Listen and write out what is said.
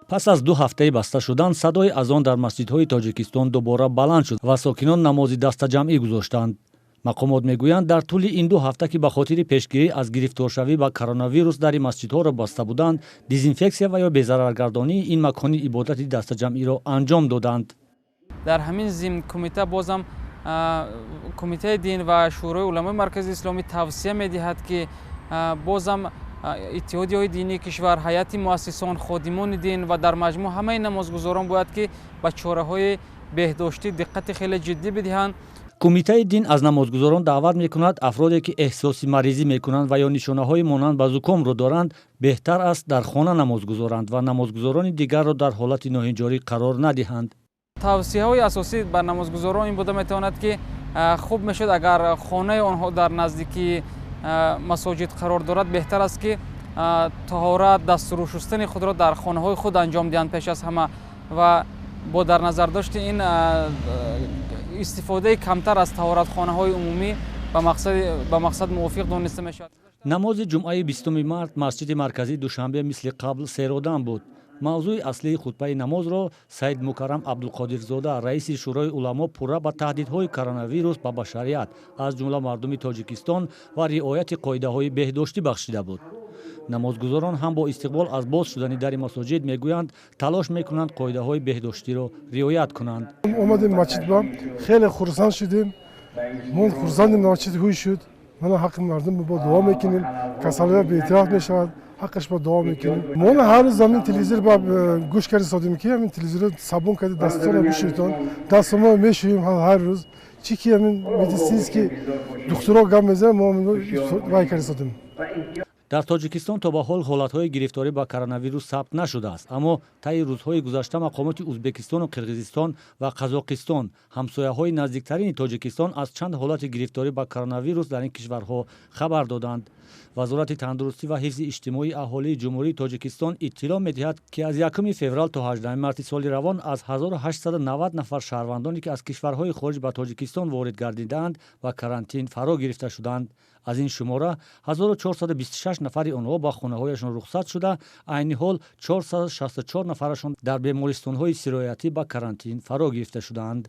Пас аз 2 ҳафтаи баста шудан, садои азон дар масҷидҳои Тоҷикистон дубора баланд шуд ва сокинон намози дастаҷамъӣ гузоштанд. Мақомот мегӯянд, дар тӯли ин 2 ҳафта, ки ба хотири пешгирӣ аз гирифторшавӣ ба коронавирус дари масҷидҳоро баста буданд, дезинфексия ва ё безараргардонии ин макони ибодати дастаҷамъиро анҷом доданд. Дар ҳамин зимн кумита бозам, Кумитаи дин ва Шӯрои уламои Маркази Исломӣ тавсия медиҳад, ки бозам иттиҳодияҳои динии кишвар, ҳайати муассисон, ходимони дин ва дар маҷмӯъ ҳамаи намозгузорон бояд ки ба чораҳои беҳдоштӣ диққати хеле ҷиддӣ бидиҳанд. Кумитаи дин аз намозгузорон даъват мекунад, афроде ки эҳсоси маризӣ мекунанд ва ё нишонаҳои монанд ба зукомро доранд, беҳтар аст дар хона намоз гузоранд ва намозгузорони дигарро дар ҳолати ноҳинҷорӣ қарор надиҳанд. Тавсияҳои асосӣ ба намозгузорон ин буда метавонад, ки хуб мешуд, агар хонаи онҳо дар наздикии масоҷид қарор дорад, беҳтар аст, ки таҳорат, дастуру шустани худро дар хонаҳои худ анҷом диҳанд пеш аз ҳама ва бо дар назардошти ин истифодаи камтар аз таҳоратхонаҳои умумӣ ба мақсад мувофиқ дониста мешавад. Намози ҷумъаи 20 март масҷиди марказии Душанбе мисли қабл серодам буд. Мавзӯи аслии хутбаи намозро Саид Мукаррам Абдулқодирзода, раиси Шӯрои уламо, пурра ба таҳдидҳои коронавирус ба башарият, аз ҷумла мардуми Тоҷикистон, ва риояти қоидаҳои беҳдоштӣ бахшида буд. Намозгузорон ҳам бо истиқбол аз боз шудани дари масоҷид мегӯянд, талош мекунанд қоидаҳои беҳдоштиро риоят кунанд. Омадем масҷид ба, хеле хурсанд шудем. Мо хурсандем, масҷид ҳуй шуд. Мана ҳаққи мардум бо дуо мекунем, касалиҳо бетараф мешавад, ҳаққаш бо дуо мекунем. Мо ҳар рӯз ҳамин телевизор ба гӯш карди содем, ки ҳамин телевизор сабун карди дастона бишӯйтон. Дастмо мешӯем ҳар рӯз, чӣ ки ҳамин медицинский духтуро гап мезанад, мо вай карди содем. Дар Тоҷикистон то ба ҳол ҳолатҳои гирифторӣ ба коронавирус сабт нашудааст, аммо таи рӯзҳои гузашта мақомоти Ӯзбекистону Қирғизистон ва Қазоқистон, ҳамсояҳои наздиктарини Тоҷикистон, аз чанд ҳолати гирифторӣ ба коронавирус дар ин кишварҳо хабар доданд. Вазорати тандурустӣ ва ҳифзи иҷтимоии аҳолии Ҷумҳурии Тоҷикистон иттилоъ медиҳад, ки аз 1 феврал то 18 марти соли равон аз 1890 нафар шаҳрвандоне, ки аз кишварҳои хориҷ ба Тоҷикистон ворид гардидаанд, ба карантин фаро гирифта шуданд. Аз ин шумора 1426 нафари онҳо ба хонаҳояшон рухсат шуда, айни ҳол 464 нафарашон дар бемористонҳои сироятӣ ба карантин фаро гирифта шудаанд.